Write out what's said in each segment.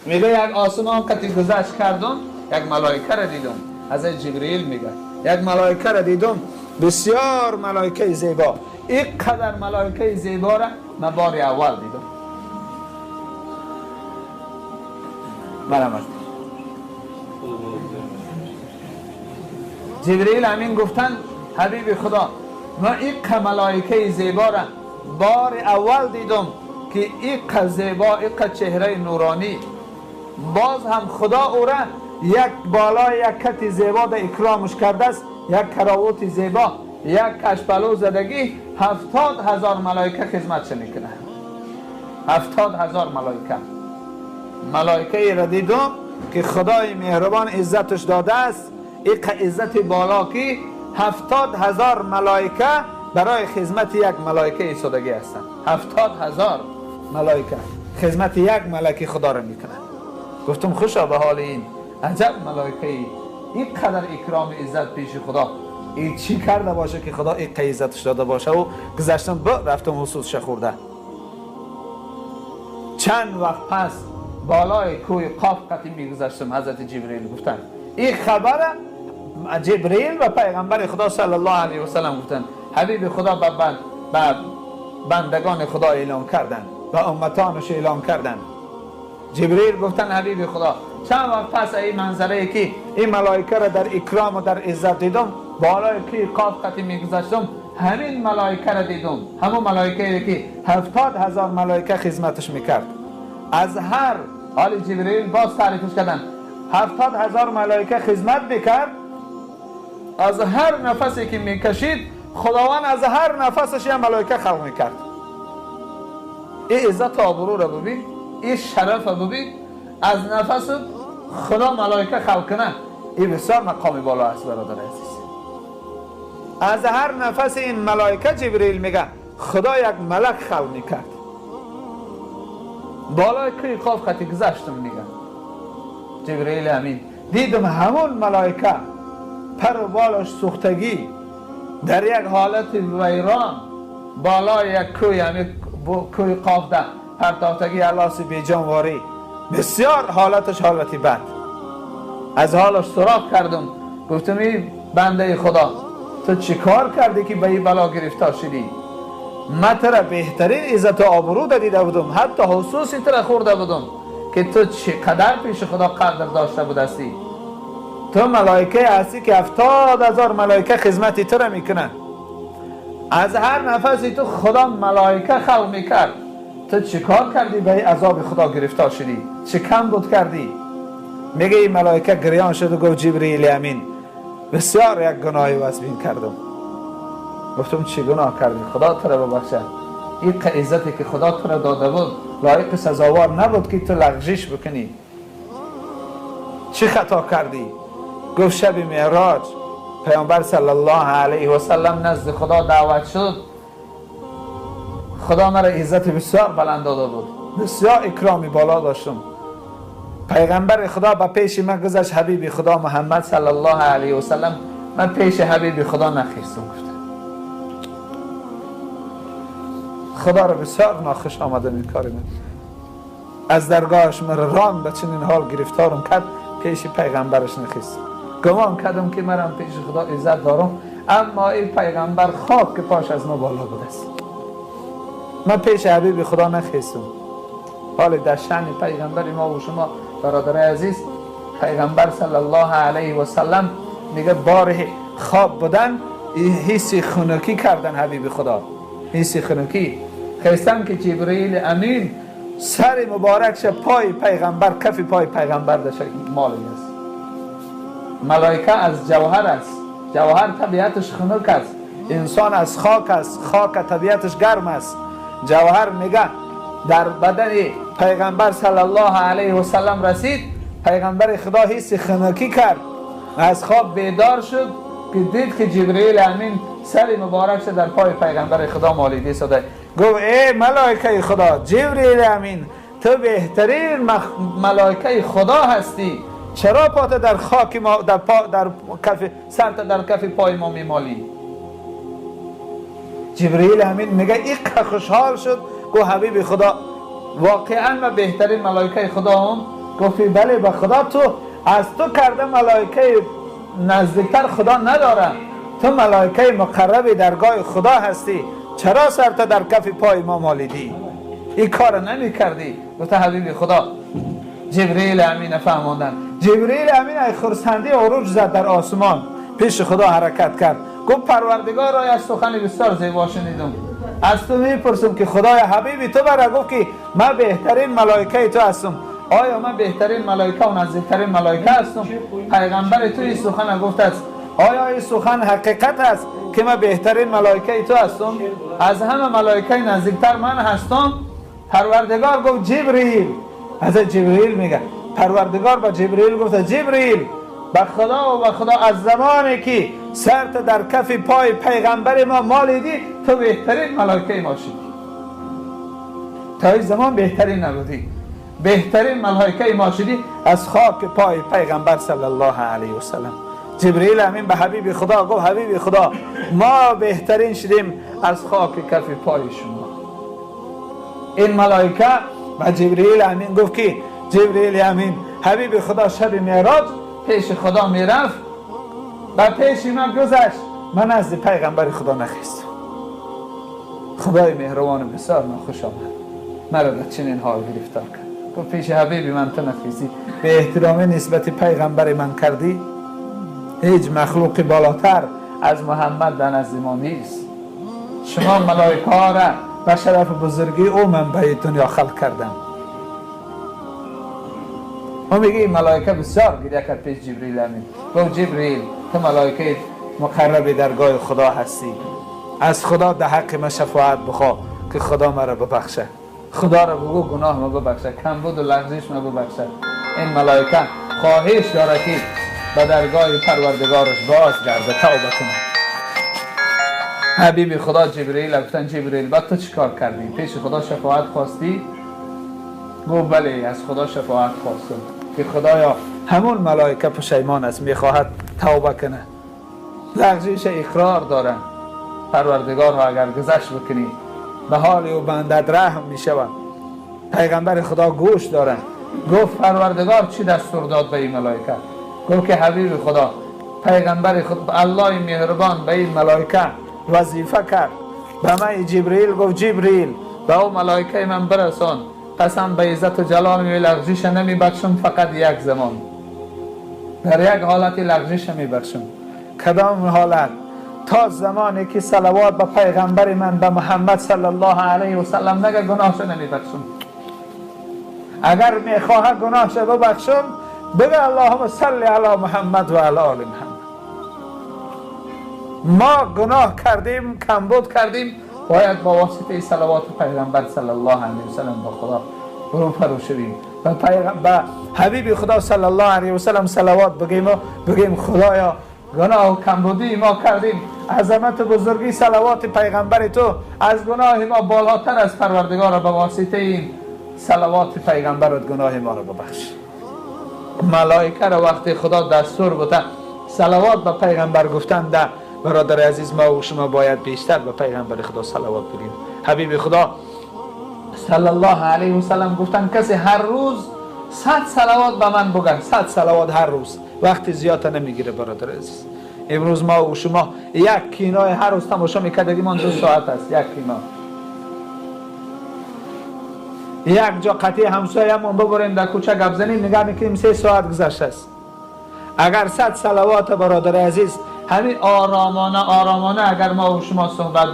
میگه یک آسمان قطی گذشت کردم، یک ملائکه را دیدم. حضرت جبرئیل میگه یک ملائکه را دیدم، بسیار ملائکه زیبا. اینقدر ملائکه زیبا را من بار اول دیدم. مرحمت. جبرئیل امین گفتن حبیب خدا، من اینقدر ملائکه زیبا را بار اول دیدم که اینقدر زیبا، اینقدر چهره نورانی. باز هم خدا او را یک بالای یک کت زیبا در اکرامش کرده است، یک کراوات زیبا، یک کشپلو زدگی، 70,000 ملائکه خدمت میکنه. 70,000 ملائکه. ملائکه را دیدم که خدای مهربان عزتش داده است، این عزت بالا که 70,000 ملائکه برای خدمت یک ملائکه ایستادگی هستند. 70,000 ملائکه خدمت یک ملک خدا را میکنند. گفتم خوشا به حال این عجب ملائکه ای، اینقدر اکرام عزت پیش خدا، این چی کرده باشه که خدا این عزتش داده باشه. و گذشتم رفتم حسوسش خورده. چند وقت پس بالای کوه قاف قطعی میگذشتم، حضرت جبرئیل گفتن این خبر جبرئیل و پیغمبر خدا صلی الله علیه و سلم گفتن. حبیب خدا به بندگان خدا اعلام کردن و امتانش اعلام کردن. جبرئیل گفتن حبیب خدا چند وقت پس این منظره که این ملائکه را در اکرام و در عزت دیدم، بالای کوه قاف قطعی میگذشتم، همین ملائکه را دیدم، همون ملائکه که 70,000 ملائکه خدمتش میکرد. از هر حال جبرئیل باز تعریفش کردن، 70,000 ملائکه خدمت میکرد. از هر نفسی که میکشید خداوند از هر نفسش یه ملائکه خلق میکرد. این عزت و آبرو را ببین، این شرف را ببین، از نفس خدا ملائکه خلق کنه، این بسیار مقام بالا است برادر عزیز. از هر نفس این ملائکه جبرئیل میگه خدا یک ملک خلق میکرد. بالای کوه قاف خطی گذشتم، میگه جبرئیل امین، دیدم همون ملائکه پر و بالاش سوختگی در یک حالت ویران بالای یک کوه، همین کوه قاف ده پرتافتگی علاس بیجانواری، بسیار حالتش حالتی بد. از حالش سراغ کردم، گفتم ای بنده خدا تو چی کار کردی که به این بلا گرفتار شدی؟ من تو را بهترین عزت و آبرو دیده بودم، حتی حسوسی تو را خورده بودم که تو چقدر پیش خدا قدر داشته بودستی. تو ملائکه هستی که 70,000 ملائکه خدمت تو را میکنن. از هر نفسی تو خدا ملائکه خلق میکرد. تو چیکار کردی به عذاب خدا گرفتار شدی؟ چه کم بود کردی؟ میگه این ملائکه گریان شد و گفت جبرئیل امین بسیار یک گناهی وزبین کردم. گفتم چی گناه کردی؟ خدا تو را ببخشه. این عزتی که خدا تو را داده بود لایق سزاوار نبود که تو لغزش بکنی. چی خطا کردی؟ گفت شب معراج پیامبر صلی الله علیه و سلم نزد خدا دعوت شد، خدا مرا عزت بسیار بلند داده بود، بسیار اکرامی بالا داشتم. پیغمبر خدا به پیش من گذشت، حبیب خدا محمد صلی الله علیه و سلم، من پیش حبیب خدا نخیستم. گفت خدا را بسیار ناخوش آمدن این کار من. از درگاهش مرا ران به چنین حال گرفتارم کرد، پیش پیغمبرش نخیستم. گمان کردم که مرم پیش خدا عزت دارم، اما این پیغمبر خاک که پاش از ما بالا بوده است. من پیش حبیب خدا نخیستم. حال در شأن پیغمبر ما و شما برادرای عزیز، پیغمبر صلی الله علیه و سلم میگه بار خواب بودن حس خنکی کردن حبیب خدا، حس خنکی خیستن که جبرئیل امین سر مبارکش پای پیغمبر، کف پای پیغمبر داشت مالی است. ملائکه از جوهر است، جوهر طبیعتش خنک است، انسان از خاک است، خاک طبیعتش گرم است. جوهر میگه در بدن پیغمبر صلی الله علیه و سلم رسید، پیغمبر خدا حس خنکی کرد، از خواب بیدار شد که دید که جبرئیل امین سر مبارک شد در پای پیغمبر خدا مالیده شده. گفت ای ملائکه خدا، جبرئیل امین تو بهترین ملائکه خدا هستی، چرا پات در خاک ما، در پا، در کف سرت در کف پای ما میمالی؟ جبرئیل امین میگه ایق خوشحال شد، گفت حبیب خدا واقعا من بهترین ملائکه خدا هم، گفتی بله به خدا تو از تو کرده ملائکه نزدیکتر خدا نداره، تو ملائکه مقرب درگاه خدا هستی، چرا سرت در کف پای ما مالیدی؟ این کار نمی کردی. گفت حبیب خدا جبریل امین فهماندن. جبریل امین ای خرسندی عروج زد در آسمان، پیش خدا حرکت کرد، گفت پروردگار را از سخن بسیار زیبا شنیدم، از تو میپرسم که خدای حبیبی تو برا گفت که من بهترین ملائکه تو هستم، آیا من بهترین ملائکه و نزدیکترین ملائکه هستم؟ پیغمبر تو این سخن گفت است، آیا این سخن حقیقت است که من بهترین ملائکه تو هستم؟ از همه ملائکه نزدیکتر من هستم؟ پروردگار گفت جبریل، حضرت جبریل میگه، پروردگار با جبریل گفت جبریل به خدا و به خدا از زمانی که سرت در کف پای پیغمبر ما مالیدی تو بهترین ملائکه ما شدی، تا این زمان بهترین نبودی، بهترین ملائکه ما شدی از خاک پای پیغمبر صلی الله علیه و سلم. جبریل امین به حبیب خدا گفت حبیب خدا ما بهترین شدیم از خاک کف پای شما. این ملائکه به جبریل امین گفت که جبریل امین حبیب خدا شب معراج پیش خدا میرفت و پیش من گذشت، من از پیغمبر خدا نخیستم. خدای مهربان بسیار ناخوش آمد، مرا در چنین حال گرفتار کرد. گفت پیش حبیب من تو نخیستی، به احترام نسبت پیغمبر من کردی، هیچ مخلوق بالاتر از محمد در نزد ما نیست، شما ملائکه ها را به شرف بزرگی او من به دنیا خلق کردم. او میگه این ملائکه بسیار گریه کرد پیش جبریل امین، گفت جبریل تو ملائکه مقرب درگاه خدا هستی، از خدا در حق من شفاعت بخوا که خدا مرا ببخشه، خدا را بگو گناه ما ببخشه، کمبود و لغزش ما ببخشه. این ملائکه خواهش داره که به درگاه پروردگارش باز گرده توبه کنه. حبیب خدا جبریل گفتن جبریل بعد تو چیکار کردی؟ پیش خدا شفاعت خواستی؟ گفت بله از خدا شفاعت خواستم که خدایا همون ملائکه پشیمان است، میخواهد توبه کنه، لغزش اقرار داره، پروردگار را اگر گذشت بکنی به حال او بندت رحم میشود. پیغمبر خدا گوش داره، گفت پروردگار چی دستور داد به این ملائکه؟ گفت که حبیب خدا پیغمبر خدا الله مهربان به این ملائکه وظیفه کرد، به من جبریل گفت جبریل به او ملائکه من برسان، قسم به عزت و جلال می لغزش نمی بخشم، فقط یک زمان در یک حالت لغزش می بخشم. کدام حالت؟ تا زمانی که صلوات به پیغمبر من به محمد صلی الله علیه و سلم نگه گناهش نمی بخشم. اگر میخواه گناهش ببخشم بگه اللهم صل علی محمد و علی آل محمد. ما گناه کردیم، کمبود کردیم، باید با واسطه صلوات پیغمبر صلی الله علیه و سلم با خدا روبرو شویم و به حبیب خدا صلی الله علیه و سلم صلوات بگیم و بگیم خدایا گناه و کمبودی ما کردیم، عظمت و بزرگی صلوات پیغمبر تو از گناه ما بالاتر از پروردگار، به واسطه این صلوات پیغمبرت گناه ما را ببخش. ملائکه را وقتی خدا دستور بوده صلوات به پیغمبر گفتن، ده برادر عزیز ما و شما باید بیشتر به پیغمبر خدا صلوات بگیم. حبیب خدا صلی الله علیه و سلم گفتن کسی هر روز 100 صلوات به من بگه، 100 صلوات هر روز، وقتی زیاد نمیگیره برادر عزیز. امروز ما و شما یک کینای هر روز تماشا میکردیم، 2 ساعت است یک کینا. یک جا قطعه همسایه‌مون ببریم در کوچه گپ زنیم، نگاه میکنیم 3 ساعت گذشته است. اگر 100 صلوات برادر عزیز همین آرامانه آرامانه اگر ما و شما صحبت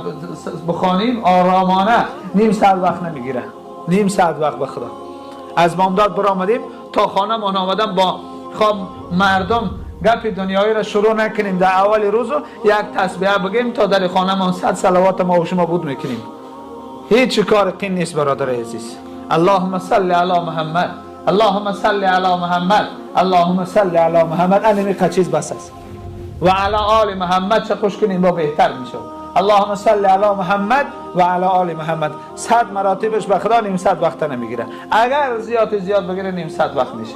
بخوانیم آرامانه، نیم ساعت وقت نمیگیره، نیم ساعت وقت به خدا. از بامداد برآمدیم تا خانه مان آمدم با خواب مردم گپ دنیایی را شروع نکنیم، در اول روز یک تسبیح بگیم تا در خانه مان 100 صلوات ما و شما بود میکنیم. هیچ کار قین نیست برادر عزیز. اللهم صل علی محمد، اللهم صل علی محمد، اللهم صل علی محمد، این چیز بس است. و علی آل محمد چه خوش کنیم با بهتر میشه. اللهم صل علی محمد و علی آل محمد 100 مراتبش به خدا نیم ساعت وقت نمیگیره. اگر زیاد زیاد بگیره نیم ساعت وقت میشه،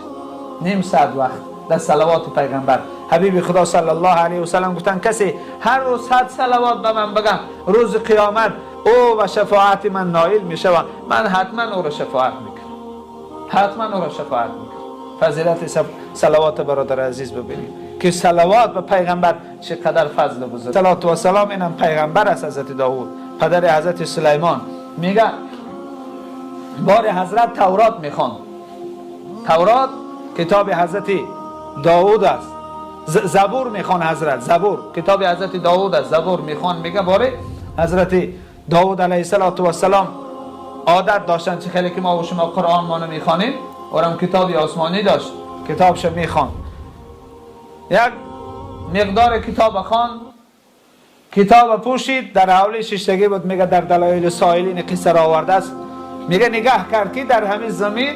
نیم ساعت وقت در صلوات پیغمبر. حبیب خدا صلی الله علیه و سلم گفتن کسی هر روز 100 صلوات به من بگه روز قیامت او و شفاعت من نائل میشه و من حتما او را شفاعت میکنم، حتما او را شفاعت میکنم. فضیلت صلوات برادر عزیز ببینیم که صلوات به پیغمبر چقدر فضل بزرگ. صلوات و سلام اینم پیغمبر است. حضرت داوود پدر حضرت سلیمان میگه بار حضرت تورات میخوان. تورات کتاب حضرت داوود است. زبور میخوان حضرت، زبور کتاب حضرت داوود است. زبور میخوان. میگه بار حضرت داوود علیه السلام عادت داشتن چه خیلی که ما و شما قرآن ما میخوانیم، اورم کتاب آسمانی داشت، کتابش میخوان. یک مقدار کتاب خوان، کتاب پوشید، در حوله ششتگی بود. میگه در دلایل سائلین قصه را آورده است. میگه نگاه کرد که در همین زمین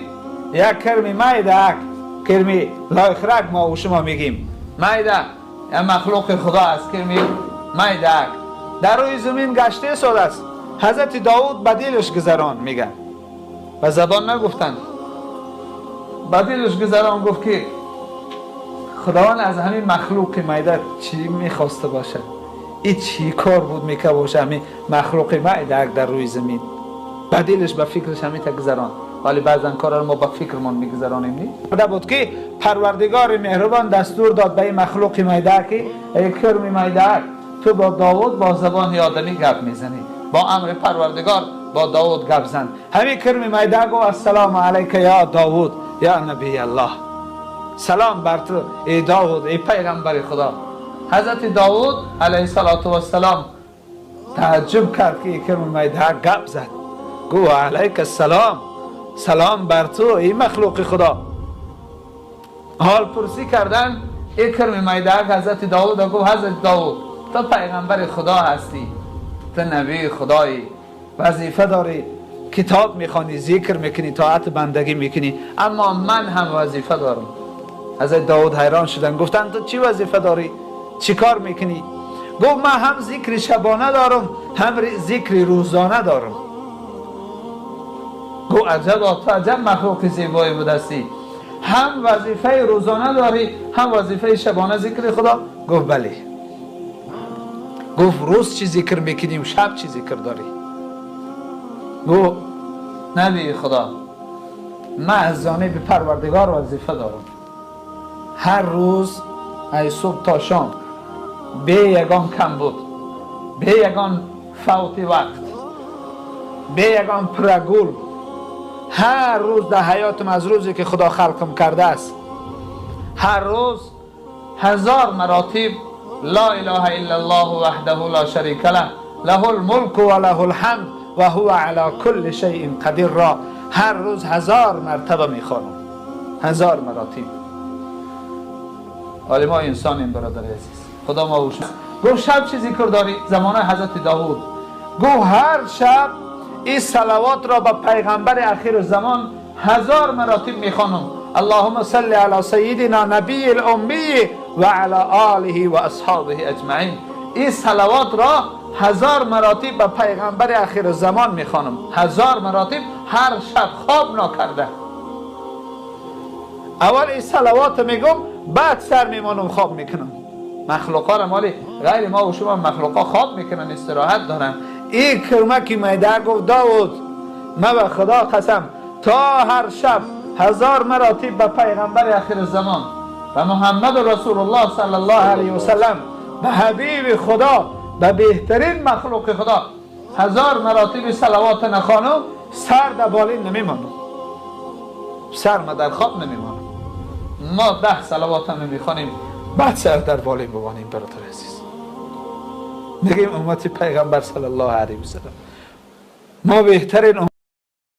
یک کرمی میده، کرمی لایخرک ما و شما میگیم میده، یک مخلوق خدا است، کرمی میده در روی زمین گشته ساده است. حضرت داود به دلش گذران، میگه به زبان نگفتن، به دلش گذران، گفت که خداوند از همین مخلوق میده چی میخواسته باشه، این چی کار بود میکه باشه همین مخلوق میده در روی زمین. به دلش به فکرش همین گذران. ولی بعضا کارا رو ما با فکرمان میگذرانیم. نی بود که پروردگار مهربان دستور داد به این مخلوق میده که ای کرمی میده، تو با داوود با زبان آدمی گپ میزنی، با امر پروردگار با داوود گپ زن. همین کرمی میده گفت السلام علیک یا داوود یا نبی الله، سلام بر تو ای داوود ای پیغمبر خدا. حضرت داوود علیه السلام تعجب کرد که کرمی میده گپ زد. گفت علیک السلام، سلام بر تو ای مخلوق خدا. حال پرسی کردن ای کرمی میده حضرت داوود گفت حضرت داوود تو پیغمبر خدا هستی، تو نبی خدایی، وظیفه داری، کتاب میخوانی، ذکر میکنی، طاعت بندگی میکنی، اما من هم وظیفه دارم. حضرت داوود حیران شدن، گفتن تو چی وظیفه داری، چی کار میکنی؟ گفت من هم ذکر شبانه دارم هم ذکر روزانه دارم. گفت عجب، تو عجب مخلوق زیبایی بودستی، هم وظیفه روزانه داری هم وظیفه شبانه ذکر خدا. گفت بله. گفت روز چی ذکر میکنیم شب چی ذکر داری؟ گفت نبی خدا من از جانب پروردگار وظیفه دارم، هر روز از صبح تا شام به یگان کم بود، به یگان فوت وقت، به یگان پرگول، هر روز در حیاتم از روزی که خدا خلقم کرده است هر روز 1000 مراتب لا اله الا الله وحده لا شریک له له الملک و له الحمد و هو علی کل شیء قدیر را هر روز 1000 مرتبه میخوانم، 1000 مراتب. ولی ما انسانیم برادر عزیز، خدا ما وشم. گفت شب چی ذکر داری؟ زمانه حضرت داوود گفت هر شب این صلوات را به پیغمبر اخیر زمان 1000 مراتب میخوانم. اللهم صل علی سیدنا نبی الامی و علی آله و اصحابه اجمعین. این صلوات را 1000 مراتب به پیغمبر اخیر زمان میخوانم، 1000 مراتب هر شب خواب نکرده. اول این صلوات میگم، بعد سر میمانم خواب میکنم. مخلوقا را مالی غیر ما و شما مخلوقا خواب میکنن، استراحت دارن. این کرمکی میده گفت داود ما به خدا قسم تا هر شب 1000 مراتب به پیغمبر اخیر زمان و محمد رسول الله صلی الله علیه و سلم، به حبیب خدا، به بهترین مخلوق خدا 1000 مراتب صلوات نخوانم سر در بالین نمیمانم، سر ما در خواب نمیمانم. ما 10 صلوات هم نمیخوانیم بعد سر در بالین بمانیم. برادر عزیز میگیم امت پیغمبر صلی الله علیه و سلم ما بهترین